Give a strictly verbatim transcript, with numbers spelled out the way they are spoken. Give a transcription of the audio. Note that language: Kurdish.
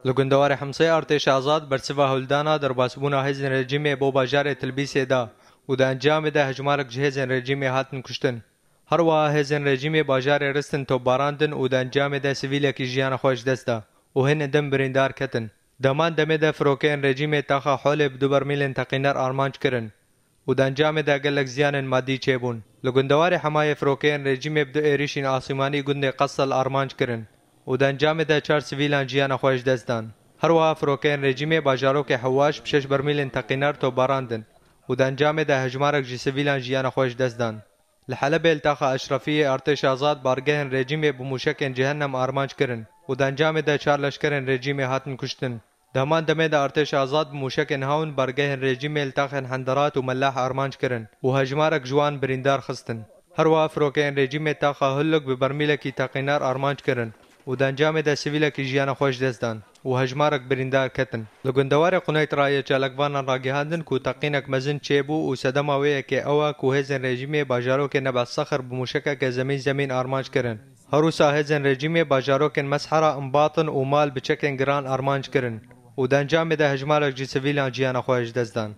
Li gundewarê Himsê artêşa Azad bersiva hewldana derbasbûna hêzên rejîmê bo bajarê Tilbîsê da û di encamê de hejmarek ji hêzên rejîmê hatin kuştin. Her wiha hêzên rejîmê bajarê Ristin topbarandin û di encamê de sivîlekî jiyana xwe ji dest da û hin din birîndar ketin. Di heman demê de firokeyên rejîmê taxa Holê bi du bermîlên teqîner armanc kirin û di encamê de gelek ziyanên madî çêbûn. Li gundewarê Hemayê firokeyên rejîmê bi du êrîşên asîmanî gundê Qesel armanc kirin û di encamê de çar sivîlan jiyana xwe ji dest dan. Her wiha firokeyên rejîmê bajarokê Hewaş bi şeş bermîlên teqîner topbarandin û di encamê de hejmarek ji sivîlan jiyana xwe ji dest dan. Li Helebê li taxa Eşrefiyê artêşa Azad bargehên rejîmê bi mûşekên cehennem armanc kirin û di encamê de çar leşkerên rejîmê hatin kuştin. Di heman demê de artêşa Azad bi mûşekên hawn bargehên rejîmê li taxên Henderat û Melah armanc kirin û hejmarek ji wan birîndar xistin. Her wiha firokeyên rejîmê taxa Hulluk bi bermîlekî teqîner armanc kirin û di encamê de sivîlekî jiyana xwe ji dest dan û hejmarek birîndar ketin. Li gundewarê Quneytra yê çalakvanan ragihandin ku teqînek mezin çêbû û sedema wê yekê ew e ku hêzên rejîmê bajarokê Nebel Sexir bi mûşekeke zemîn zemîn armanc kirin. Her wisa hêzên rejîmê bajarokên Meshera, Mbatin û Mal bi çekên giran armanc kirin û di encamê de hejmarek ji sivîlan jiyana xwe ji dest dan.